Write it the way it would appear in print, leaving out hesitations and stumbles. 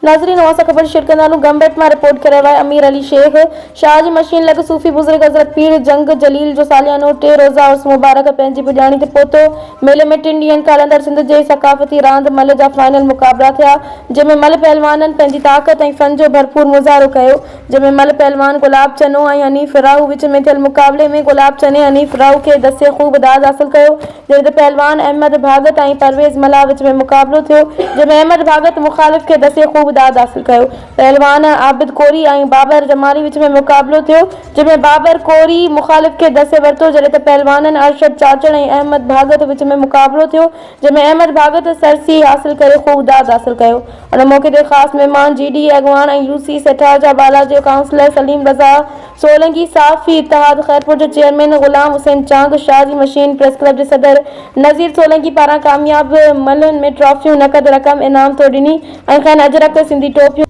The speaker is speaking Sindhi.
ناظرين اوهان سان خبر شيئر ڪندا هلون گمبٽ مان رپورٽ ڪري رهيو آهي امير علي شيخ شاهه جي مشين لڳ صوفي بزرگ حضرت پير جنگ جليل جو ساليانو ٽي روزه عرس مبارڪ پنهنجي پڄاڻي تي پهتو ميلي ۾ ٽن ڏينهن کان هلندڙ سنڌ جي ثقافتي راند ملهه جا فائنل مقابلا ٿيا جنهن ۾ ملهه پهلوانن پنهنجي طاقت ۽ فن جو ڀرپور مظاهرو ڪيو جنهن ۾ ملهه پهلوان گلاب چنو ۽ حنيف راهو وچ ۾ ٿيل مقابلي ۾ گلاب چني حنيف راهو کي دسي خوب داد حاصل ڪيو جڏهن ته پهلوان احمد ڀاڳت ۽ پرويز ملاح وچ ۾ مقابلو ٿيو، جنهن ۾ احمد ڀاڳت مخالف کي دسي خوب داد حاصل ڪيو. پهلوان عابد ڪوري ۽ بابر جمالي وچ ۾ مقابلو ٿيو، جنهن ۾ بابر ڪوري مخالف کي دسي ورتو، جڏهن ته پهلوانن ارشد چاچڙ ۽ احمد ڀاڳت وچ ۾ مقابلو ٿيو، جنهن ۾ احمد ڀاڳت سرسي حاصل ڪري خوب داد حاصل ڪيو. ان موقعي تي خاص مهمان جي ڊي اي اڳواڻ ۽ يو سي سيٺارجا بالا جو ڪائونسلر سليم رضا سولنگي، صحافي اتحاد خيرپور جو چيئرمين غلام حسين چانگ، شاهه جي مشين پريس ڪلب جي صدر نذير سولنگي پاران ڪامياب ملهن ۾ ٽرافيون، نقد رقم انعام طور ڏني ۽ کين اجرڪ، سنڌي ٽوپيون.